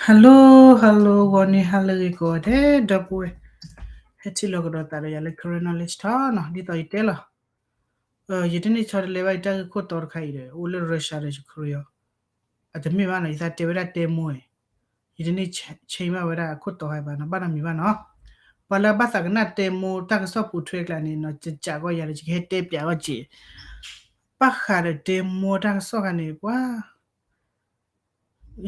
Hello hello ဂီၤနံၤဟါလၢအဂ့ၤကိးဂၤဒဲး ဒီပုၢ်ဝဲၢ် ဟဲထံၣ်လိာ်ကဒီးသးဒီးယၤလၢ Karen Knowledge Talk နီၤ ဒ်သိးယတဲလီၤ ယတန့ၢ်ဆီတလဲဘၣ်ယတၢ်ဂ့ၢ်ခိၣ်တီတခါအံၤဒီး အိၣ်လၢ Russia ဒီး Ukraine အတမ့ၢ်ဘၣ်နီၤ ယသးတဲဝဲဒၣ်တဲမိၢ်အံၤ ယတန့ၢ်ဆဲးဘၣ်ဝဲဒၣ်အခိၣ်တီခါအံၤဘၣ်နီၤ ဘၣ်နီတမံၤဘၣ်နီၤ ပှၤလၢဘၣ်သးကနၣ်တဲမိၢ်တၢ်ကစီၣ်ပူၤထွဲကျါန့ၣ်နီၤ ကကးကီယၤဒီး ယကဟဲတဲပၠးအီၤက့ၤ ဘၣ်ဃးဒီးတဲမိၢ်တၢ်ကစီၣ်ခါန့ၣ် ပှၤ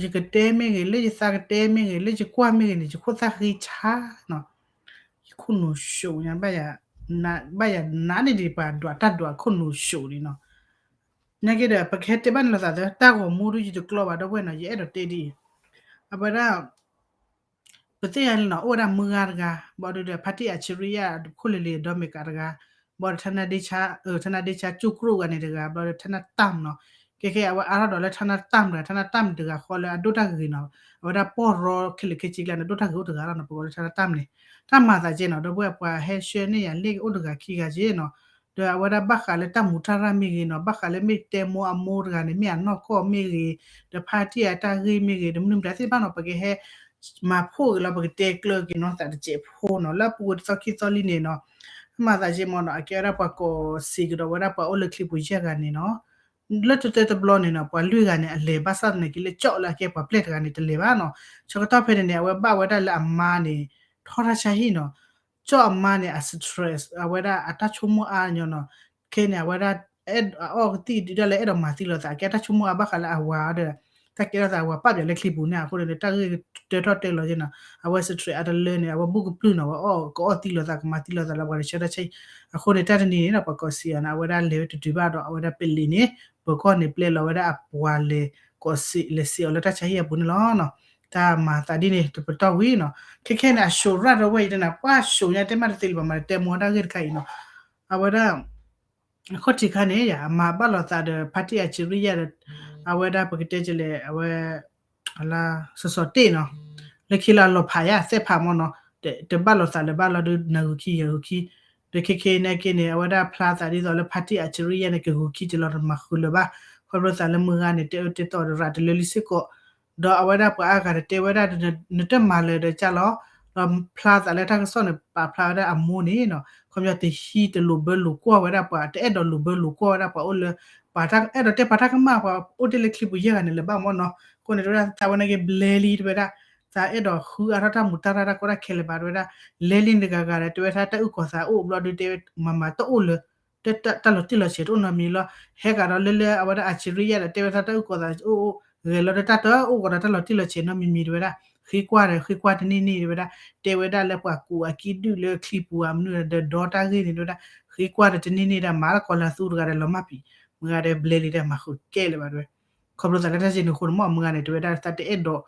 ယကတဲမ့ၢ်ဂ့ၤ လၢယသးကတဲမ့ၢ်ဂ့ၤ လၢယကွၢ်မ့ၢ်ဂ့ၤန့ၣ် ယခိၣ်သၣ်ဃ့ဆါနီၤ ယခိၣ်နူာ်ၡိးညါ ဘၣ်ယၤနးန့ၣ်ဒံး ပှၤဒွးတၢ်ဒွးခိၣ်နူာ်ၡိးန့ၣ်နီၤ နာ်က့ဒီး ပကဟဲတဲဘၣ်န့ၣ်လိာ်သးသၢ တၢ်ဂီၤမူဒ်ယတကျီဘၣ်ဒီပုၢ်ဝဲၢ်နီၤ ယအဲၣ်ဒိးတဲဒ်အံၤ အဝဲဒၣ် ပသ့ၣ်ညါလံနီၤ အိၣ်ဝဲဒၣ်မုၢ်ဂၤတဂၤ ဘၣ်ဒီး ဖါတံၢ် အဆံရံယါ ခိၣ်လ့ၤလ့ၤဒီးအမဲရကၤတဂၤ ဘၣ်ဒီး ထနၣ်ဒ့ဆါ ထနၣ်ဒ့ဆါကၠူၣ်ကြိၣ်ဂၤန့ၣ်တဂၤ ဘၣ်ဒီး ထနၣ်တၢ်နီၤ ခဲခဲအဝဲအါထီၣ်ဒီးလၢ ထနၣ်တၢ်တဂၤ ထနၣ်တၢ်တဂၤဃီလၢအဒိၣ်တၢ်ဂ့ၤနီၤ အဝဲဒၣ်ပီၢ်ရီခဲလၢာ်ခဲဆ့ကျါန့ၣ် ဒိၣ်တၢ်ဂ့ၤအိၣ်တဂၤလီၤနီၤ ပကိးလၢ ထနၣ်တၢ်န့ၣ် တၢ်မၤသးကဲနီၤ ဒီပုၢ်ဝဲၢ် ပှၤဟဲဆှၢန့ၢ်ယၤလ့ၣ်အိၣ်တဂၤခံဂၤကဲနီၤ ဒီးအဝဲဒၣ်ဘၣ်ဃးလၢတၢ်မူးတၢ်ရၢ်မ့ၢ်ဂ့ၤနီၤ ဘၣ်ဃးလၢမ့ၢ်တဲမိၢ်အမိၢ်တဂၤန့ၣ် မ့ၢ်အနီၢ်ကီၢ်မ့ၢ်ဂ့ၤ ဒီးဖါတံၢ်အတၢ်ဂ့ၢ်မ့ၢ်ဂ့ၤ ဒီးမနုၤမတၤသ့ၣ်တဖၣ်နီၤ ပကဟဲ မၤဖှိၣ်က့ၤလီၤ ပကတဲကျၢၤက့ၤနီၤသးတစဲးဖိနီၤ လၢအပူၤကွံာ်တသီခံသီလံန့ၣ်နီၤ တၢ်မၤသးကဲမ့ၢ်နီၤ အကဲဝဲဒၣ်ပှၤကိးစ့ကဒီးဝဲဒၣ်ပှၤအိၣ်လၢချံပူၤယဲၢ်ဂၤန့ၣ်နီၤ လၢတၢတၢတဘျီန့ၣ်နီၤ ပှၤလွံၢ်ဂၤန့ၣ် အလဲၤဘၣ်ဆၣ်သနာ်က့လၢ ကၠီၣ်လၢအကဲပှၤပျဲၢ်တဂၤန့ၣ်တလဲၤဘၣ်နီၤ ဆၢကတီၢ်ဖဲန့ၣ်န့ၣ် အဝဲဘၣ်ဝဲဒၣ်လၢအမါန့ၣ် ထီၣ်တၢ်ဆါဟံၣ်နီၤ ကၠီၣ်အမါန့ၣ် အ stress အဝဲဒၣ်အတၢ်ဆိကမိၣ်အါညီနီၤ ခဲန့ၣ် အဝဲဒၣ် အအီၣ်ကသံၣ်ဒုးဒၣ်လၢအဲၣ်ဒိးမၤသံလိာ်သး ကဲတၢ်ဆိကမိၣ်အါဘၣ်ဃးလၢအဝၤဒီး တၢ်ကဲထီၣ်သးအဝၤပာ်ပၠးလၢချံပူၤန့ၣ် အဃိန့ၣ် တၢ်ဂ့ၢ်တၢထီၣ်တဲလီၤက့နီၤ အဝဲ stress အါတလၢန့ၣ် အဝဲဘူၣ်ကပြုၢ်နီၤ အဝဲအီၣ်ကအီၣ်သံလိာ်သး ကမၤသံလိာ်သးလၢပှၤတဆၢတၢ်ဆါဟံၣ် အဃိန့ၣ် တၢ်တနံၤန့ၣ်ဒီး ပှၤကိးစ့အီၤန့ၣ် အဝဲဒၣ်လဲၤဝဲတတုၤဘၣ်ဒီး အဝဲဒၣ်ပလံၤန့ၣ် ပၢၤကီၢ်န့ၣ်ပျဲလီၤဝဲဒၣ်အပှၤလဲၤ ကိးစ့ လဲၤစ့အီၤလၢတၢ်ဆါဟံၣ်အပူၤန့ၣ်လီၤနီၤ တၢ်မၤသးဒ်န့ၣ် တပတီၢ်ဝံၤနီၤ ခဲခဲန့ၣ် အၡိးရၣ်ဒီပုၢ်ဝဲၢ်အံၤတနၤ ပှၤၡိးညါတဲမးတသ့လၢၤဘၣ် မၤတဲမိၢ်တၢ်ဂ့ၢ်တခါအံၤနီၤ အဝဲဒၣ် ခီၣ်ထံးခါန့ၣ် ယမၤဘၣ်လိာ်သးဒီး ဖါတံၢ် အဆံရံယါဒီး အဝဲဒၣ်ပကတဲကလဲၣ် အဝဲ အလါ စီၤစီၤတ့ၢ်နီၤ လၢခံလၢအလီၤဖးယါ သဲးဖးမ့ၢ်နီၤ တဘၣ်လိာ်သးလၢၤဘၣ်လီၤဒုး နၢ်ဂုာ်ခံယဲၢ်ဂုာ်ခံ ဒီးခဲခဲနာ်က့န့ၣ် အဝဲဒၣ်ဖျါသးဒ်သိးလၢဖါတံၢ် အဆံရံယါန့ၣ် ကဂုာ်ခံက့ၤလီၤ တမၤဃုာ်လၢၤဘၣ် ခီဖျိသးလၢမုၢ်ဂၤန့ၣ် တဲအၢတဲသီဒီးရၤတလၢလံစ့ၢ်ကီး ဒီးအဝဲဒၣ်ပှၤအါဂၤတတဲဝဲဒၣ် နတမၤလၢၤဒီးကၢ်လီၤ ဒီးဖျါသးလၢတၢ်ကစီၣ်န့ၣ် ပာ်ဖျါဝဲဒၣ်အမိၢ်န့ၣ်နီၤ ခီပညီတဟံးတလိာ်ဘၢလိာ်ကွီၢ်ဝဲဒၣ်ပှၤ တအဲၣ်ဒိးလိာ်ဘၢလိာ်ကွီၢ်ဝဲဒၣ်ပှၤအိၣ်လၢ ပှၤတၢ်အဲၣ်ဒိးတဲပှၤတၢ်ကမၣ် ပှၤအိၣ်တ့ၢ်လၢချံပူၤယဲၢ်ဂၤန့ၣ်လၢၤဘၣ်မ့ၢ်နီၤ အဃိန့ၣ် တဲဝဲဒၣ်သးဝဲနာ်က့ဘျဲလံ တဲဝဲဒၣ် သးအဲၣ်ဒိးဃုအါထီၣ်တၢ်မူးတၢ်ရၢ်တၢ်ကီတၢ်ခဲလၢၤဘၣ် တဲဝဲဒၣ် လဲလံန့ၣ်တဂၤဂၤဒီး တဲဝဲဒၣ်တၢ်အုၣ်ကီၤသးအိၣ်ဘျီဒုး တဲဝဲမၤမၤတအိၣ်လၢၤ တၢ်လီၤတံၢ်လီၤဆဲးတအိၣ်နီတမံၤလီၤ ဟဲဂၤဒီးလၢလၢအဝဲဒၣ် အဆံရံယါဒီး တဲဝဲဒၣ်တၢ်အုၣ်ကီၤသးအိၣ်အိၣ် ဂဲၤလီၤဒီးတၢ်တအိၣ်ကီၤဒီးတၢ်လီၤတံၢ်လီၤဆဲးနီတမံၤမံၤ တဲဝဲဒၣ် ဃ့ကွၢ်ဒီး ဃ့ကွၢ်တန့ၢ်န့ၢ် တဲဝဲဒၣ် တဲဝဲဒၣ်လၢပှၤကူးအကံၣ်ဒုၣ်လၢချံပူၤဧါ မနုၤဒီးဒီတၢ်ဂ့ၢ်န့ၣ် တဲဝဲဒၣ် ဃ့ကွၢ်ဒီးတန့ၢ်န့ၢ်ဒီး မၤလၢကီၤလၢသူတဂၤဒီးလီၤမၢ်ပံၤ မုၢ်ဂၤဒီးဘျဲလံဒီးမၤဃုာ်ကဲလၢၤဘၣ်တဲဝဲ ခီဖျိသးလၢတၢ်စ့န့ၣ်အဃိန့ၣ် မ့ၢ်မုၢ်ဂၤန့ၣ် တဲဝဲဒၣ်သးတအဲၣ်ဒိး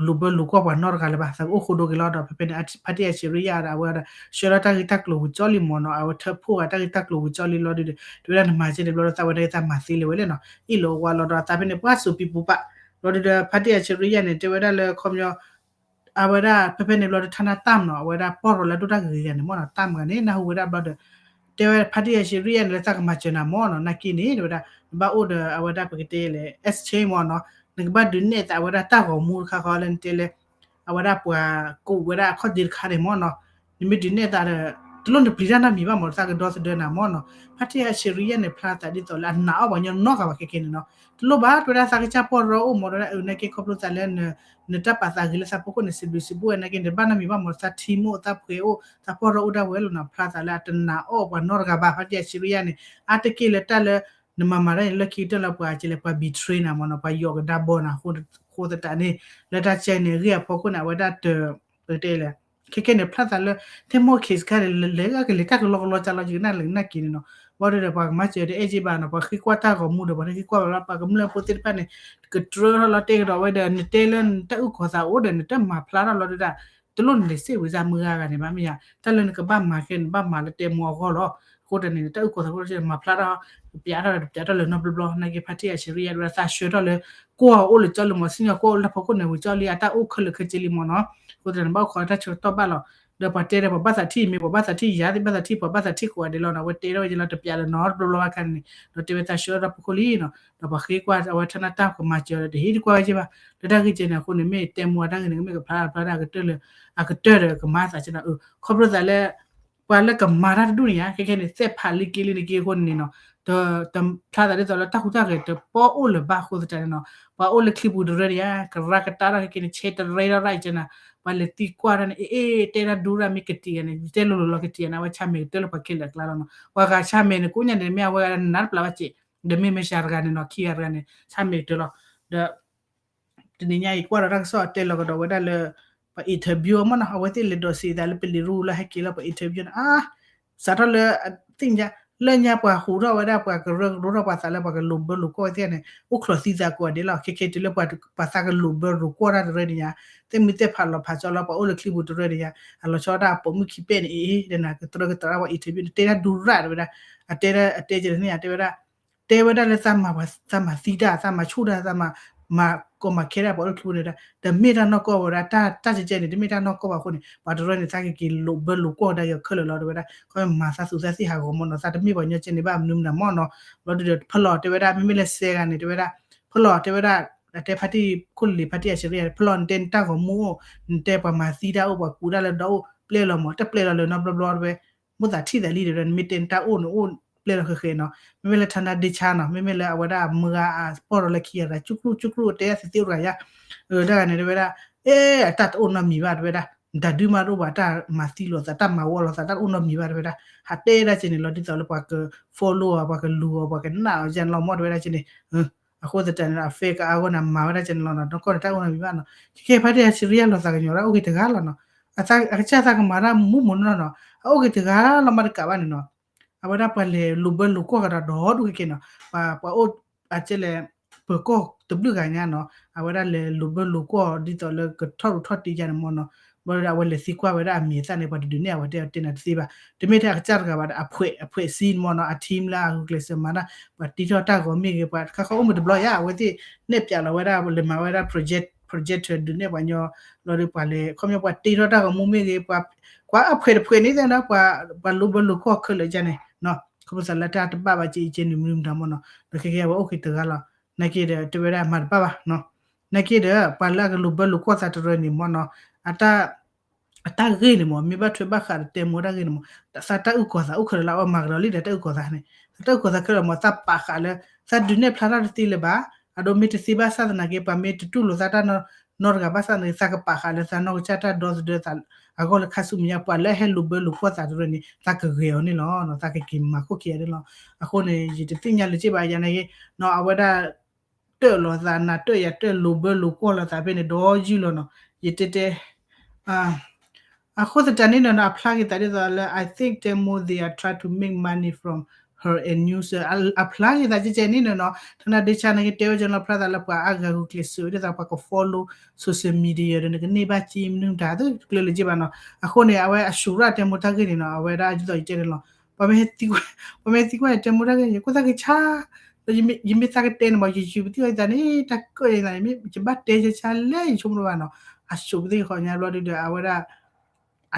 လိာ်ဘၢလိာ်ကွီၢ်ပှၤနီတဂၤလၢၤဘၣ် သးကအိၣ်ဃိဒိက့ၤလီၤဒီး ဖဲဖဲန့ၣ် ဖါတံၢ် အဆံရံယါဒီး အဝဲဒီး ဆှၢလီၤတၢ်ဂ့ၢ်တၢ်ကျိၤဝံၤကၠီလံမ့ၢ်နီၤ အဝဲထၢဖှိၣ်ဂၤတၢ်ဂ့ၢ်တၢ်ကျိၤဝံၤကၠီလံလီၤဒုးဒီး တဲဝဲဒၣ်နမၤစ့န့ၣ်ဘျီဒီး သးဝဲဒၣ်သးမၤသ့လၢၤဝဲလဲၣ်နီၤ အ့ၣ်လိာ်အဝါလီၤဒီး သးဖဲန့ၣ် ပှၤစူးပံပူၤပာ် လီၤဒုးဒီး ဖါတံၢ် အဆံရံယါန့ၣ် တဲဝဲဒၣ်လၢခီပညီ အဝဲဒၣ်ဖဲဖဲန့ၣ်ဘျီဒီး ထါနါတၢ်မ့ၢ်နီၤ အဝဲဒၣ်ပီၢ်ရီလၢအဒိၣ်တၢ်ဂ့ၤဂ့ၤန့ၣ်မ့ၢ်နီၤ တၢ်မ့ၢ်ဂၤန့ၣ် နၢ်ဟူဝဲဒၣ်ဘျီဒီး တဲဝဲဖါတံၢ် အဆံရံယါန့ၣ် လၢသးကမၤစၢၤနၤမ့ၢ်နီၤ နာ်က့န့ၣ် တဲဝဲဒၣ် နဘၣ်အိၣ်ဒီးအဝဲဒၣ်ပကတဲလဲၣ် exchange မ့ၢ်နီၤ နကဘၣ်ဒုးနဲၣ်သးဝဲဒၣ်တၢ်ဂီၤမူတခါဃီလၢနတဲလၢ အဝဲဒၣ်ပှၤကူးဝဲဒၣ်အခီၣ်ဒ့တခါန့ၣ်မ့ၢ်နီၤ နမ့ၢ်ဒုးနဲၣ်သးဒီး တလိၣ်နပျံၤတၢ်နီတမံၤဘၣ်မ့ၢ် သးကဒီသဒၢနၤမ့ၢ်နီၤ ဖါတံၢ် အဆံရံယါန့ၣ် ဖျါသးဒ်သိးလၢအနာ်အီၣ်ပှၤညီနီတဂၤဘၣ်ခဲခဲန့ၣ်နီၤ တလိၣ်ဘၣ် တဲဝဲဒၣ်သးကစၢ်ပီၢ်ရီအိၣ်မ့ၢ် တဲဝဲဒၣ် အၢ နာ်က့ခီဖျိသးလၢ နတၢ်ပာ်သးဂ့ၤလၢသးဖီခိၣ်န့ၣ် စံးဘျုးစံးဖှိၣ်ဝဲနာ်က့ နတဘၣ်နီတမံၤဘၣ်မ့ၢ် သးထံမိၢ်သးဖှဲးအိၣ် သးပီၢ်ရီအိၣ်ဒၣ်ဝဲလီၤနီၤ ဖျါသးလၢအတနာ်အီၣ်ပှၤနီတဂၤဘၣ် ဖါတံၢ် အဆံရံယါန့ၣ် အါတက့ၢ်လၢတၢ်လၢ နမၤမၤတၢ်န့ၣ် လၢခံကတၢၢ်လၢပှၤကလဲၣ် ပှၤ betray နၤမ့ၢ်နီၤ ပှၤယီၤကဒါဘီနၤ အဃိသတးန့ၣ် လၢတၢ်ကဲန့ၣ် အဂ့ၢ်အဖီခိၣ်န့ၣ် အဝဲဒၣ်တ ပကတဲလဲၣ် ခဲခဲန့ၣ် ဖျါသးလၢ ထဲမိၢ် case ခါန့ၣ် လဲၤဂၤကလဲၤတၢ်ကလီကလီကၢ်လီၤ ယကနၣ်လဲၤကနၣ်က့ၤန့ၣ်နီၤ ဘၣ်ဒီးပှၤကမၤစၢၤတအဲၣ်က့ဘၣ်နီၤ ပှၤဃ့ကွၢ်တၢ်ဂီၤမူဒီး ပှၤတဃ့ကွၢ်ဘၣ်လီၤ ပှၤကမျၢၢ်ဖိသ့ၣ်တဖၣ်န့ၣ် ကတြၢထီၣ်လီၤတဲာ်ကဒီးဝဲဒီး နတဲလၢနတၢ်အုၣ်ကီၤသးအိၣ်ဒီး နတမၤဖျါထီၣ်လီၤဒုးဒၣ် တလိၣ်နလဲၤစ့ၢ်ဝံၤစၢ်မုၢ်ဂၤဂၤန့ၣ်ဘၣ်မ့ၢ်ဧါ တၢ်လၢနကဘၣ်မၤခဲန့ၣ် နဘၣ်မၤလၢတဲမိၢ်အဂီၢ်လီၤ အဃိတၢ်န့ၣ် နတၢ်အုၣ်ကီၤသးအိၣ်လီၤ မၤဖျါထီၣ် ပျးထီၣ်ဒီးပျးထီၣ်လၢၤနီတဘျီဘျီ နာ်က့ဖါတံၢ် အဆံရံယါ တဲဝဲဒၣ်သးဆှၢထီၣ်လၢ ကွီၢ်အိၣ်လၢကၠီလံမ့ၢ် စံၣ်ညီၣ်ကွီၢ်အိၣ်လၢဖီခိၣ်န့ၣ်ဝံၤကၠီလံ အတၢ်အိၣ်ခဲလၢာ်ခဲဆ့လံမ့ၢ်နီၤ အဃိတၢ်န့ၣ် ဘၣ်အိၣ်ခိးတၢ်ဆၢကတီၢ်ဘၣ်လီၤ ဒီးပှၤတဲဒီးပှၤဘၣ်သးထံၣ်မ့ၢ် ပှၤဘၣ်သးထံၣ်ယၤသ့ၣ် ဘၣ်သးထံၣ်ပှၤဘၣ်သးထံၣ်ကိးဂၤဒဲးလီၤနီၤ, အဝဲတဲထီၣ်ဝဲက့ၤလီၤတပျးလၢနီတဘျီဘျီဘၣ်ခါန့ၣ် ဒီးတဲဝဲသးဆှၢထီၣ်ပူၤခိၣ်လံနီၤ, ဒီးပှၤဃ့ကွၢ်အဝဲထၢနၢ်တၢ်ကမၤစၢၤဒီး တဟ့ၣ်တကွၢ်ဝဲက့ၤဘၣ် လၢတၢ်ဂ့ၢ်ကဲန့ၣ်အဃိန့ၣ် မ့ၢ်တဲမိၢ်အတၢ်ဂ့ၢ်န့ၣ် ကမ့ၢ်ကဖျါဖျါဒၣ်ကတၢၢ်လၢ အကတၢၢ်ဒီးကမၤသးကဲနီၤ, ခီဖျိသးလၢ ပှၤလၢကမၤတၢ်တဒူၣ်န့ၣ်ညါ ခဲခဲန့ၣ် သဲးဖးလံက့လံန့ၣ်က့အဃိန့ၣ်နီၤ, ဒီးတဖျါသးဒ်သိးလၢတၢ်ဟူးတၢ်ဂဲၤတပီအိၣ်လၢၤဘၣ်အဃိသတးန့ၣ်နီၤ, ပှၤအိၣ်လၢချံပူၤတရၢန့ၣ်ညါ ကရၢကတၢၢ်ထီၣ်ခဲခဲန့ၣ် ဆဲးတရၢထီၣ်ရၣ်အံၤကဲနီၤ, ပှၤလဲၤသံကွၢ်တၢ်န့ၣ် အ့ အ့ တဲတၢ်ဒူရၣ်မ့ၢ်ကတံာ်ဂၤန့ၣ် တဲလိၤလိၤလီၤကတံာ်ဂၤန့ၣ် အဝဲဆါမဲာ်ကတၢၢ်လၢပှၤခဲလၢာ်အကျါလီၤနီၤ, ပှၤဂၤဆါမဲာ်န့ၣ် ကိးညါန့ၣ် မ့ၢ်အဝဲဂၤနးတပျးဘၣ်စ့ၢ်, ဒီးမ့ၢ်မ့ၢ်စှၤတဂၤန့ၣ်နီၤ ခံဂၤတဂၤန့ၣ် ဆါမဲာ်ကတၢၢ်လီၤ, ဒီး တနံၤညါအံၤကွၢ်ဒီးတၢ်ကစီၣ်တဲလီၤကဒီးဝဲဒၣ်လၢ ပှၤ interview မ့ၢ်နီၤ, အဝဲသ့ၣ်လဲၤဒိးစံးသးလၢပလံၤရူလၢဟဲက့ၤလီၤ ပှၤ interview န့ၣ် အါ စးထီၣ်လၢ သ့ၣ်ညါ လၢညါပှၤဟူးထီၣ်ဝဲဒၣ်ပှၤကရၢကရိထီၣ်ပှၤသးလၢပှၤကလိာ်ဘၢလိာ်ကွီၢ်ဝဲသ့ၣ်န့ၣ် အိၣ်ချိးသံသးကိးဂၤဒဲးလီၤ, ခဲခဲတုၤလၢပှၤသးကလိာ်ဘၢလိာ်ကွီၢ်တၢ်တရၢန့ၣ်ညါ, သ့ၣ်မုၢ်သ့ၣ်ဖးလီၤဖးကၠီလီၤ ပှၤအိၣ်လၢချံပူၤတရၢန့ၣ်ညါ, အလီၤဆီဒၣ်အပိာ်မုၣ်ခံပဲၣ်န့ၣ် အ့ ဒ်နၤကတရၢကတရၢပှၤ interview န့ၣ် တဲတၢ်ဒူရၣ်တဝဲဒၣ်, အတဲ အတဲကဲန့ၣ် အတဲဝဲဒၣ် တဲဝဲဒၣ်လၢ သးမၤသံတၢ် သးမၤဆူၣ်တၢ် သးမၤ မၤကီမၤခဲဒၣ်ပှၤအိၣ်လၢချံပူၤန့ၣ်ဒၣ် တမ့ၢ်တၢ်နီၢ်ကီၢ်ဝဲဒၣ် တၢ် တၢ်ကဲကဲန့ၣ် တမ့ၢ်တၢ်နီၢ်ကီၢ်ဘၣ်အဃိန့ၣ် ပှၤတရၢန့ၣ် သးကက့ၤလိာ်ဘၢလိာ်ကွီၢ်ကဒါက့ၤခဲလၢာ်လီၤ တဝဲဒၣ် ခီမၤသးသူၣ်သးသ့ၣ်ဟးဂီၤမ့ၢ်နီၤ သးတမ့ၢ်ပှၤကညီကဲန့ၣ်ဘၣ်မနုၤမနုၤမ့ၢ်နီၤ, ဘျီဒုဒီး ဖဲလီၤတဲဝဲဒၣ် မ့မ့ၢ်လၢစဲဂၤန့ၣ် တဝဲဒၣ် ဖဲလီၤတဲဝဲဒၣ် အတဲဖါတံၢ်ခိၣ်လံၤဖါတံၢ်အစရံယါ ဖဲလီၤနတဲနတၢ်ဂီၤမူအိၣ် နတဲပှၤမၤသံတၢ်အိၣ် ပှၤကူတၢ်လၢဒီအိၣ် ပျဲလီၤမ့ၢ် တပျဲလီၤလၢၤနီတဘျီဘျီတဝဲ မိၣ်သးထံၣ်သးလံတဝဲ နမ့ၢ်တဲနတၢ်အိၣ်န့ၣ်အိၣ်ပျဲလီၤဃဲးဃဲးနီၤ, မ့မ့ၢ်လၢထါနါဒ့ဆါနီၤ မ့မ့ၢ်လၢအဝဲဒၣ်အမုၢ်ဂၤအပီၢ်ဒီးလၢခံဂၤတဂၤ ကၠူကရူၢ် ကၠူကရူၢ်တဲယါသ့သ့အိၣ်တဂၤယါ, တဂၤန့ၣ်တဝဲဒၣ် အဲ အတၢ်တအိၣ်နီတမံၤဘၣ်တဝဲဒၣ်, တၢ်ဒုးမးတအိၣ်ဘၣ် တၢ်မၤသံလိာ်သး တၢ်မၤဝီလိာ်သး တၢ်တအိၣ်နီတမံၤဘၣ်တဝဲဒၣ်, ဟးတဲဒၣ်ကဲန့ၣ်လီၤ ဒ်သိးလၢပှၤက follow အီၤ ပှၤကလူၤအီၤ ပှၤကနၣ်အီၤယါန့ၣ်လီၤ မ့ၢ်တဝဲဒၣ်ကဲန့ၣ်, အဃိသတးန့ၣ် အ fake ကအါဂီၢ်န့ၣ် မၤဝဲဒၣ်ကဲန့ၣ်လီၤနီၤ နီၢ်ကီၢ်န့ၣ် တၢ်အိၣ်နီတမံၤဘၣ်နီၤ, ခဲခဲဖါတံၢ်အစရံယါလီၤသးကညီၤဒၣ်အိၣ်က့ၤတဂၤလီၤနီၤ, အကစၢ်သးကမၤတၢ်မူးမူးနီၢ်နီၢ်နီၤ အအိၣ်က့ၤတဂၤလီၤမးတကးဘၣ်န့ၣ်နီၤ, အဝဲဒၣ်ပှၤလဲၤလိာ်ဘၢလိာ်ကွီၢ်ကဒီးဒီဒူၣ်ကဲကဲနီၤ, ပှၤ ပှၤအိၣ် အကဲလဲၣ် ပၢၤကီၢ်တဘျုးဂၤညါနီၤ, အဝဲဒၣ်လဲၤလိာ်ဘၢလိာ်ကွီၢ်ဒ်သိးလၢကထီၣ်ရူးထီၣ်တ့ၢ်ယါန့ၣ်မ့ၢ်နီၤ, ဘျီဒီးအဝဲလဲၤသံကွၢ်ဝဲဒၣ်အမံၤအသၣ်န့ၣ် ပှၤတဒုးနဲၣ်အဝဲတဲအီၤတဲနၤတသ့ဘၣ်, တမ့ၢ်ထဲအကစၢ်တဂၤဘၣ်ဒီး အဖှဲး အဖှဲးစံမ့ၢ်နီၤ အ team လၢအဂုာ်ကျဲးစၢးမၤတၢ် ပှၤတ့ထီၣ်တၢ်ဂီၤမ့ၢ်ဂ့ၤ ပှၤတခါဃီအိၣ်မုာ်တဘျီယါ အဝဲသ့ၣ်နဲၣ်ပၠးလီၤဝဲဒၣ် လဲၤမၤဝဲဒၣ် project projector ဒုးနဲၣ်ပှၤညီ လီၤဒီးပှၤလဲၤ ခီပညီပှၤတ့ထီၣ်တၢ်ဂီၤမူမ့ၢ်ဂ့ၤ ပှၤ ကွၢ်အဖှဲးတဖှဲးန့ၣ်သ့ၣ်နီၤ ပှၤ ပှၤလိာ်ဘၢလိာ်ကွီၢ်ခဲလၢာ်ယါန့ၣ်နီၤ, ခီဖျိသးလၢတၢ်တဘၣ်ဘၣ်ကဲအံၤကဲနုာ်မနုၤမတၤမ့ၢ်နီၤ, ဒီးခဲကဲအဝဲအိၣ်က့ၤတဂၤလီၤ, နာ်က့ဒီးတဲဝဲဒၣ်မၤတဘၣ်ဘၣ်နီၤ, နာ်က့ဒီး ပှၤလၢအကလိာ်ဘၢလိာ်ကွီၢ်သးတရၢန့ၣ်မ့ၢ်နီၤ, အတၢ် အတၢ်ဂ့ၢ်န့ၣ်မ့ၢ် မ့ၢ်ဘၣ်ထွဲဘၣ်ဃးဒီးတဲမိၢ်တၢ်ဂ့ၢ်န့ၣ်မ့ၢ် သးတၢ်အုၣ်ကီၤသးအိၣ်ခဲလၢာ်လၢအဝဲမၤကဒီးလံဒီးတၢ်အုၣ်ကီၤသးန့ၣ် သးတၢ်အုၣ်ကီၤသးခဲလၢာ်မ့ၢ် သးပာ်ဃာ်လၢ သးဒုးနဲၣ်ဖျါတၢ်တသ့လၢၤဘၣ်, အဒိမ့ၢ်တသ့ဘၣ်ဆၣ်သနာ်က့ ပှၤမ့ၢ်တတူၢ်လိာ်သးတၢ်နီတဂၤဘၣ်ဆၣ်သနာ်က့ သးကပာ်ဃာ်လၢသးနီၢ်ကစၢ်တၢ်ဒီသဒၢသးအဂီၢ်လၢခါဆူမဲာ်ညါ ပှၤလၢအဟဲလိာ်ဘၢလိာ်ကွီၢ်သးတရၢန့ၣ် သးကဂဲၤအီၤန့ၣ်လီၤ, သးကက့ၤမၤခိၣ်က့ၤအီၤန့ၣ်လီၤ, အဃိန့ၣ် ယတသ့ၣ်ညါလၢၤဘၣ်ယၤနာ်က့ နီၤ အဝဲဒၣ် တၢၣ်လီၤသး နၢ်တၢၣ်ယၤတၢၣ် လိာ်ဘၢလိာ်ကွီၢ်လိာ်သးဖဲန့ၣ် ဒီးယုၢ်လီၤနီၤ, ယတဲတဲ အဃိသတးန့ၣ်နီၤ အဖျါက့ၤသးဒ်သိးလၢ I think တဲမိၢ် they are trying to make money from her and news အဖျါက့ၤသးကဲကဲန့ၣ်နီၤ ထနၢ်ဒ့ဆါန့ၣ်ကတဲဝဲကဲနီၤ ဖျါသးလၢပှၤအါဂၤဂုာ်ကျဲးစၢးဝဲဒ်သိးပှၤက follow social media ဒီးနကန့ၢ်ဘၣ်က့မနုၤမတၤ တကျၢၤလၢၤဘၣ်နီၤ, အဃိန့ၣ် အဝဲအစူးရၣ်တဲမိၢ်တၢ်ဂ့ၢ်န့ၣ်နီၤ အဝဲဒၣ်ဒ်သိးယတဲန့ၣ်လီၤ ပှၤမ့ၢ်သံကွၢ် ပှၤမ့ၢ်သံကွၢ်န့ၣ် တဲမိၢ်တၢ်ဂ့ၢ်န့ၣ် ယကွၢ်သးက့ၤဆါ, ဒီးယမ့ၢ်သးကတဲန့ၣ်မး ယစူးပသံၣ်အီၤယသးန့ၣ် တၢ်ကၢၣ်ယသးန့ၣ် မ့ၢ်ယဘၣ်တဲဆါဆါလဲၣ် ယဆိကမိၣ်ဘၣ်နီၤ, အစူးပသံၣ်ဃီညါဘျီဒုဒီး အဝဲဒၣ်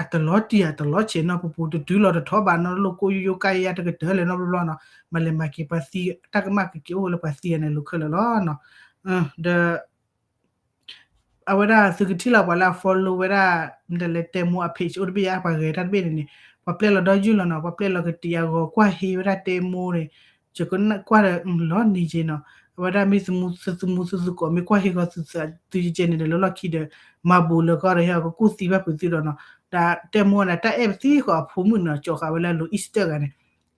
အတလီၤတံၢ်အတလီၤဆဲးနီၤ ပူၤပူၤတတုၤလီၤတထီဘၣ်နီၤ လိၣ်ကိယိယိကါယါတကတၢၢ်လဲၣ်နီတဘျီဘျီနီၤ, မၤလဲၤမၤက့ၤပှၤသံ တၢ်ကမၣ်ကက့ၤအိၣ်လၢပှၤသံအန့ၣ်လိၤခဲလၢာ်လီၤနီၤ, ဒီး အဝဲဒၣ်သုကထံၣ်လီၤပှၤလၢအ follow ဝဲဒၣ် မ့ၢ်တဲလဲၤတဲမိၢ်အ page အိၣ်တဘ့ၣ်ယါ ပှၤဂဲၤတၢ်တဘ့ၣ်န့ၣ်န့ၣ် ပှၤပျဲလီၤဒီးယုၢ်လီၤနီၤ ပှၤပျဲလီၤကတံာ်အဂီၤကွၢ်ဟ့ဝဲဒၣ်တဲမိၢ်န့ၣ် ယကကွၢ်ဒီးလီၤနံၤက့နီၤ အဝဲဒၣ်မ့ၢ်သမူသမူသူသူကိး မ့ၢ်ကွၢ်ဟ့ဂီၤသုသးသုယကဲန့ၣ်ဒီး လၢလီၢ်ခံဒီး မၤဘူးလၢကီၢ်ဒီးဟဲအီၤကကူၣ်သံဘၣ်ပှၤသုဒီးနီၤ ဒီးတဲမိၢ်န့ၣ် တၢ်အဲၣ်ပသံဃီအဖိမုၣ်န့ၣ် ကၠီဃာ်ဝဲလၢအလိၤအံၣ်စတၢၣ်ဂၤန့ၣ်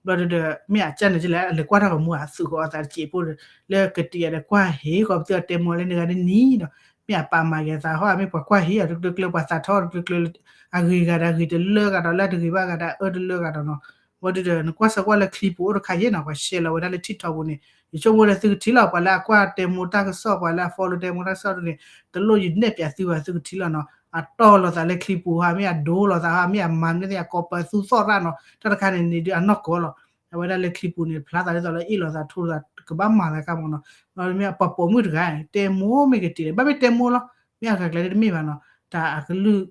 ဘျီဒီး မ့ၢ်အကၢ်န့ၣ်ကလဲၣ် အလဲၤကွၢ်တၢ်ဂီၤမူ အသုးဃီအသးတစဲးဖိဒီး လၢကတံာ်အဒီးကွၢ်ဟ့ၣ်ဃီပသံအီၤတဲမိၢ်လၢန့ၣ်ဂၤဒ်နံၤဒီး မ့ၢ်အပာ်မၤက့ၤအသးဟီ မ့ၢ်ပှၤကွၢ်ဟ့ၣ်အီၤတကျၢကျၢ ပှၤသးထီတကျၢကျၢ အဂ့ၤဂၤဒီးဂ့ၤတလၢဂၤဒီး လၢတဂ့ၤဘၣ်ဂၤဒီးအၢတလၢဂၤဒီးနီၤ ဘျီဒီး နကွၢ်စၢၤကွၢ်လၢချံပူၤအိၣ်တခါယဲနီၤ ပှၤ share လီၤဝဲဒၣ်လၢ TikTok ပူၤန့ၣ် ယဆိကမိၣ်ဒီးသုကထံၣ်လီၤ ပှၤလၢအကွၢ်တဲမိၢ်တၢ်ကစီၣ် ပှၤလၢအ follow တဲမိၢ်တၢ်ကစီၣ်ဒ်န့ၣ် တလိၣ်ယနဲၣ်ပၠးသုဘၣ်သုကထံၣ်လီၤနီၤ အတီၢ်လိာ်သးလၢချံပူၤဟါ မ့ၢ်အဒိလိာ်သးဟါ မ့ၢ်အမၤမနုၤသ့ၣ် အကိးပသူသီၣ်ရၣ်နီၤ တၢ်တခါန့ၣ်န့ၣ်ဒုးအနီၢ်ကီၢ်လီၤ အဝဲဒၣ်လၢချံပူၤန့ၣ် ဖျါသးဒ်သိးလၢအ့ၣ်လိာ်သးထိလိာ်သး ကဘၣ်မၤသးကါမ့ၢ်နီၤ မ့ၢ်ပှၤပိာ်မုၣ်တဂၤ တဲမိၢ်မ့ၢ်ကတံာ် ဘၣ်မ့ၢ်တဲမိၢ်လီၤ မ့ၢ်အဂၤကျဲတမ့ၢ်ဘၣ်နီၤ တၢ်အကလုၢ်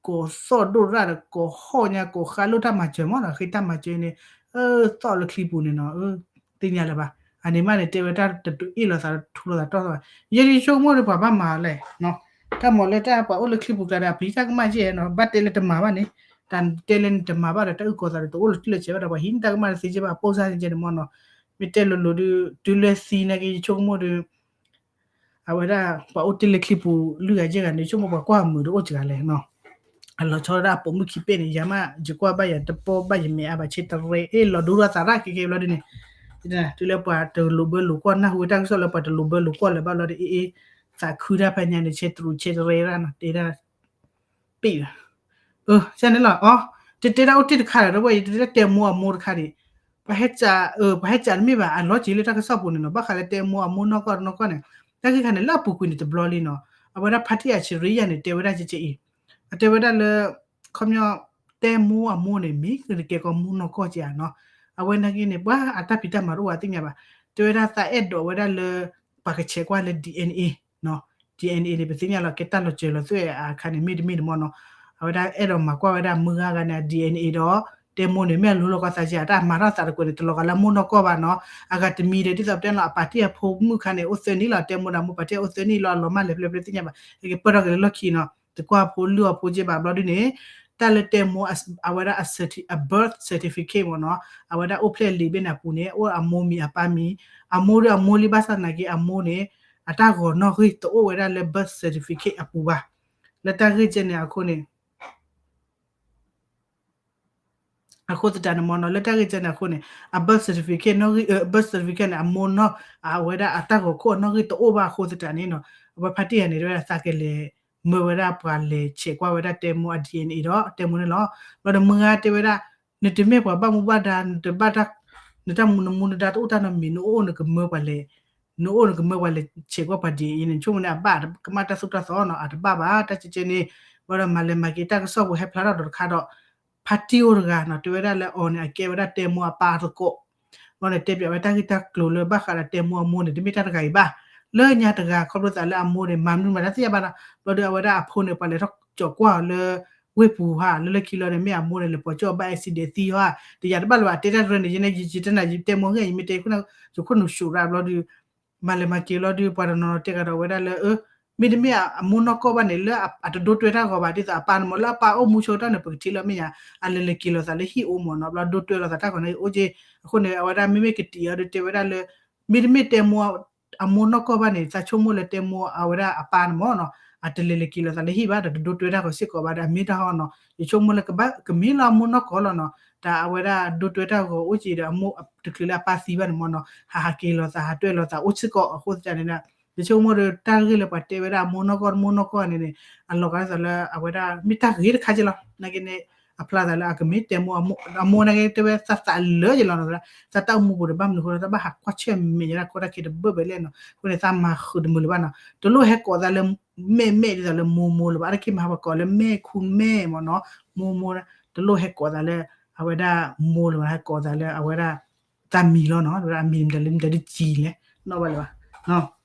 ကိးသီၣ်ဒိၣ်ရၣ်ဒီး ကိးဟီၣ်ညါ ကိးဃါလိၣ်တၢ်မၤစၢၤမ့ၢ်နီၤ, ဃ့တၢ်မၤစၢၤန့ၣ် သီၣ်လၢချံပူၤန့ၣ်နီၤ, သ့ၣ်ညါလၢၤဘၣ်. အန့ၣ်မးန့ၣ် တဲဝဲတၢ်တတူၢ်အ့ၣ်လိာ်သးထူလိာ်သးတီၢ်သးဘၣ်. ယဲယဆိကမိၣ်ဒီးပှၤဘၣ်မၤလဲၣ်, တၢ်မၤလၢတၢ်ပှၤအိၣ်လၢချံပူၤကျါဒီး အပျံၤတၢ်ကမၣ်ကဲနီၤ, ဘၣ်တဲလၢတမၤဘၣ်န့ၣ်, တၢ်တဲလၢနတမၤဘၣ်ဒီး တၢ်အုၣ်ကီၤသးဒီးတအိၣ်လၢကျၢၢ်ဆဲးဘၣ်ဒီး ပှၤဟံးန့ၢ်တၢ်ကမၣ်တသ့ကဲဘၣ် ပိၢ်စၢ်န့ၣ်ကဲန့ၣ်မ့ၢ်နီၤ. မ့ၢ်တဲလိၤလိၤဒုး တုၤလၢသံနာ်က့ ယဆိကမိၣ်ဒီး အဝဲဒၣ် ပှၤအိၣ်တ့ၢ်လၢချံပူၤ လုၢ်ဂၤယဲၢ်ဂၤန့ၣ် ဆိကမိၣ်ပှၤကွၢ်မုာ်ဒီးအိၣ်စှၤလဲၣ်နီၤ. အလီၤဆီဒၣ်အပိာ်မုၣ်ခံပ့ၢ်န့ၣ် ယၤမး ယကွၢ်ဘၣ်ယၤတပီၢ်ဘၣ်ယမဲာ်အါဘၣ်ဆ့တရ့ အ့ၣ်လီၤဒိရၣ်သးရၣ်က့က့ဘျီဒုန့ၣ်, တုၤလၢပှၤတလိာ်ဘၢလိာ်ကွီၢ် နၢ်ဟူဝဲတၢ်ကစီၣ်လၢပှၤတလိာ်ဘၢလိာ်ကွီၢ်လၢၤဘၣ်ဘျီဒီး အ့ၣ်အ့ၣ် သးခုတၢ်ဖဲညါန့ၣ် ဆ့တရူးဆ့တရ့ရၣ်နီၤ တဲဒၣ် ပ့ၢ်ဘၣ်. အၢ ကန့ၣ်လီၤ အီ တတဲဒၣ်အိၣ်တ့ၢ်တခါဒီး တဝဲယတဲတဲမိၢ်အမိၢ်တခါဒံး, ပှၤဟဲစး ပှၤဟဲစးတမ့ၢ်ဘၣ် အလီၤက့ၤလၢတၢ်ကစီၣ်ပူၤန့ၣ်နီၤ, ဘၣ်ဃးလၢတဲမိၢ်အမိၢ်နီၢ်ကီၢ်တနီၢ်ကီၢ်န့ၣ်, တၢ်ဂ့ၢ်ခါန့ၣ် လၢအပူၤကွံာ်န့ၣ်တဘျီလံနီၤ, အဝဲဒၣ်ဖါတံၢ်အဆံရံယၤန့ၣ် တဲဝဲဒၣ်ကဲကဲအံၤ, အတဲဝဲဒၣ်လၢ ခီပညီ တဲမိၢ်အမိၢ်န့ၣ် မ့ၢ်ကကဲကီးမိၢ်နီၢ်ကီၢ်က့ၤဧါနီၤ, အဝဲနာ်က့န့ၣ် ပှၤအတၢ်ဖံးတၢ်မၤတအိၣ်ဘၣ်သ့ၣ်ညါဘၣ်, တဲဝဲဒၣ်သးအဲၣ်ဒိးဝဲဒၣ်လၢ ပှၤကဆဲးကွၢ်လၢ DNA နီၤ, DNA န့ၣ် ပသ့ၣ်ညါလီၤ ကဲတၢ်လီၤစၢၤလီၤသွဲၣ်အခါန့ၣ် မ့ၢ်တမ့ၢ်တမီၢ်နီၤ, အဝဲဒၣ်အဲၣ်ဒိးမၤကွၢ်ဝဲဒၣ်မုၢ်ဂၤဂၤန့ၣ် DNA ဒီး တဲမိၢ်န့ၣ် မ့ၢ်အလူလီၤကီသးက့ၤ အတၢ်မၤထီၣ်သးတကွဲးန့ၣ် တလီၤဂာ်လၢမိၢ်နီၢ်ကီၢ်ဘၣ်နီၤ, အဂၤတမံၤဒီး ဒ်သိးပတဲလီၤ အပာ်တံၢ်အဖိမုၣ်ခါန့ၣ် အိၣ်သၢနံၣ်လီၤ တဲမိၢ်ဒီးမိၢ်ပာ်တံၢ်အိၣ်သၢနံၣ်လီၤ အလီၤမၢ်လဲၤဖျဲဖျဲသ့ၣ်ညါဘၣ်, ကပၢၢ်ထီၣ်က့ၤလၢလီၢ်ခံနီၤ, တကွၢ်ဖိလုၢ်အီဖိက့ၤဘၣ်ဘျီဒုန့ၣ်, တၢ်လၢတဲမိၢ် အဝဲဒၣ် အ birth certificate မ့ၢ်နီၤ, အဝဲဒၣ်အိၣ်ဖျဲၣ်လံာ်ဘ့ၣ်န့ၣ်အပူၤန့ၣ် အိၣ်အမိၢ်မံၤအပၢ်မံၤ, အမိၢ်ဒီးအမိၢ်လံဘၣ်ဆၣ်သနာ်က့ အမိၢ်န့ၣ် အတၢ်ဂီၤနီၣ်ဂံၢ်တအိၣ်ဝဲဒၣ်လၢ birth certificate အပူၤဘၣ်, လၢတၢ်ဂ့ၢ်ကဲန့ၣ်အဃိန့ၣ် အဃိသတးန့ၣ်မ့ၢ်နီၤ လၢတၢ်ဂ့ၢ်ကဲန့ၣ်အဃိန့ၣ် အ birth certificate နီၣ်ဂံၢ် birth certificate န့ၣ် အမိၢ်နီၢ် အဝဲဒၣ်အတၢ်ဂီၤခိၣ်အနီၣ်ဂံၢ်တအိၣ်ဘၣ်အဃိသတးန့ၣ်နီၤ, အဝဲဖါတံၢ်ယၤန့ၣ် တဲဝဲဒၣ်သးကလဲၤ မၢဝဲဒၣ်ပှၤလဲၤဆဲးကွၢ်ဝဲဒၣ်တဲမိၢ်အ DNA ဒီးတဲမိၢ်န့ၣ်လီၤ, ဘျီဒီးမုၢ်ဂၤတဲဝဲဒၣ် နတမ့ၢ်ပှၤဘၣ်မူဘၣ်ဒါ နတဘၣ်တၢ် နတၢ်မူနမူနဒါတအိၣ်တၢ်နီတမံၤ နအိၣ်နကမၢပှၤလဲၤ နအိၣ်နကမၢပှၤလဲၤဆဲးကွၢ်ပှၤ DNA န့ၣ် ဆိကမိၣ်န့ၣ် အဘၣ်ကမၣ်တၢ်သိၣ်တၢ်သီနီၤ အတဘၣ်ဘၣ် တၢ်ကဲကဲန့ၣ်, ဘျီဒီးမၤလဲၤမၤက့ၤတၢ်ကစီၣ်ပူၤဟဲဖျါထီၣ်ဒီးတခါဒီး ဖါတံၢ်အိၣ်တဂၤနီၤ တဲဝဲဒၣ်လၢအီၤန့ၣ် အကဲဝဲဒၣ်တဲမိၢ်အပၢ်သကိး, ဘျီန့ၣ်တဲပၠးဝဲတၢ်ဂ့ၢ်တၢ်ကျိၤလၢဘၣ်ဃးဒီးတဲမိၢ်အမိၢ်န့ၣ် တမ့ၢ်တၢ်တဂၤအံၤဘၣ်, လၢညါတဂၤ ခီဖျိသးလၢအမိၢ်န့ၣ် မၤမနုၤမၤတၢ်သ့ၣ်ညါဘၣ်နီၤ, ဘျီဒီးအဝဲဒၣ်အဖိန့ၣ် ပှၤလဲၤထီၣ်ကၠီၤကွၢ်အီၤလၢ ဝ့ၢ်ပူၤဟါ လၢလၢခံလီၤန့ၣ် မ့ၢ်အမိၢ်န့ၣ် လဲၤပိာ်ကၠီၣ်ဘၣ် accident သံဟါ, တယၤတဘၣ်လၢၤဘၣ် တဲတၢ်တရၢန့ၣ် ယဲန့ၣ် ယတဲနၤ ယတဲမိၢ်ဂ့ၢ် ယမ့ၢ်တဲ ယခိၣ်နူာ်ဆူၣ်ရၣ်ဘျီဒီး မၤလဲၤမၤက့ၤလီၤဒီး ပှၤတနီၤနီၤတဲကဒီးဝဲဒၣ်လၢ မ့တမ့ၢ်အမိၢ်နီၢ်ကီၢ်ဘၣ်န့ၣ် လၢအတဒိတွဲတၢ်ဂီၤဘၣ် ဒ်သိးအပၢ်န့ၣ်မ့ၢ် လၢအပၢ်အိၣ်မူဆိကတီၢ်န့ၣ် ပကထံၣ်လၢမ့ၢ်ညါ အလဲၤလဲၤက့ၤလိာ်သးလၢဟံၣ်အိၣ်မ့ၢ်နီၤ ဘျီဒိတွဲလိာ်သးတၢ်ဂီၤန့ၣ်အိၣ်က့ၢ်, အဃိန့ၣ် အဝဲဒၣ်မ့မ့ၢ်ကတံာ်အီၤဒီးတဲဝဲဒၣ်လၢ မ့တမ့ၢ်တဲမိၢ် အမိၢ်နီၢ်ကီၢ်ဘၣ်န့ၣ် သးဆိကမိၣ်လၢတဲမိၢ်အဝဲဒၣ်အပၢ်န့ၣ်မ့ၢ်နီၤ အတလဲၤလဲၤက့ၤလိာ်သးလၢဟံၣ်ဘၣ် ဒီးတဒိတွဲတၢ်ဂီၤစ့ၢ်ကီးဘၣ်ဒီး အမ့ၢ်တၢ်ဟီနီၤ ယဆိကမိၣ်လၢကဘၣ်ကမ့ၢ်လၢအမိၢ်နီၢ်ကီၢ်လီၤနီၤ တၢ်အဝဲဒၣ်ဒိတွဲတၢ်ဂီၤအိၣ်က့ၤဒီးအမိၢ်တချုးလၢအပၢ်သံဘၣ်န့ၣ်မ့ၢ်နီၤ ဟးဟးက့ၤလိာ်သး ဟးတွဲလိာ်သးအိၣ်စ့ၢ်ကီးအဃိသတးန့ၣ် ယဆိကမိၣ်ဒီးတၢ်ဂ့ၢ်လၢပှၤတဲဝဲဒၣ်အမိၢ်နီၢ်ကီၢ် မိၢ်နီၢ်ကီၢ်န့ၣ်န့ၣ် အလီၤဂာ်ဒ်သိးလၢအဝဲဒၣ်မ့ၢ်တၢ်ဂ့ၤတခါက့ၢ်လီၤ နာ်က့န့ၣ် အဖျါသးလၢအကမ့ၢ်တဲမိၢ် အမိၢ်နာ်က့တဲဝဲသးသးလၢယလီၤနီၤ သးတၢ်အိၣ်မူပူၤဒီးဘၣ်မနုၤဃိလီၤ တၢ်ဘၣ်ဟးကွၢ်ဆၢၣ်မဲာ်ယတၢ်ကီတၢ်ခဲတဘၢၣ်ဘၢၣ်လဲၣ်နီၤ အဃိန့ၣ်သးမၤဃုာ်တမုာ်လၢၤဘၣ်နီၤ တလိၣ်ဟဲကိးသးလၢ မဲာ်မဲာ်ဒ်သိးလၢမိၢ်မိၢ်လၢၤဘၣ် အတၢ်က့ၤမၤဟးပကိးလၢမဲာ်ခူမဲာ်မ့ၢ်နီၤ မိၢ်မိၢ် တလိၣ်ဟဲကိးသးလၢ အဝဲဒၣ်မိၢ်လၢၤဘၣ် ဟဲကိးသးလၢအဝဲဒၣ် သးမံၤလီၤနီၤ အမံၤမတၤလၢမတၤဒ်ကံလဲၣ် နီၣ်ဘၣ်လၢၤဘၣ်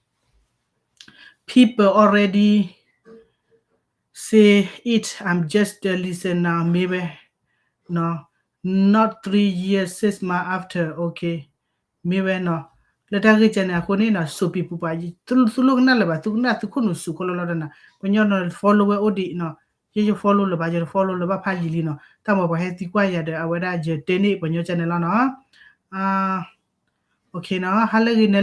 People already say it, I'm just a listener မ့ၢ်ဝဲ not three years, six months after, okay မ့ၢ်ဝဲနီၤ လၢတၢ်ဂ့ၢ်ကဲန့ၣ် အဃိန့ၣ်နီၤ စိၤပံၤပူၤပှၤ သုလိၣ်ကနၣ်လၢၤဘၣ် သုကနၣ်သုခိၣ်နူာ်စူၤခီလီၤလီၤတနၤ ပညီနီၤ follow ဝဲအိၣ်ဒံးနီၤ ယဲယ follow လၢၤဘၣ် ယ follow လၢၤဘၣ်ဖးယံာ်လံနီၤ တၢ်မၤပှၤဟဲသံကွၢ်ယၤဒီး အဝဲဒၣ်ယတဲန့ၢ်ပညီကဲန့ၣ်လီၤနီၤ okay နီၤ ဟါလၢဂ့ၤန့ၣ်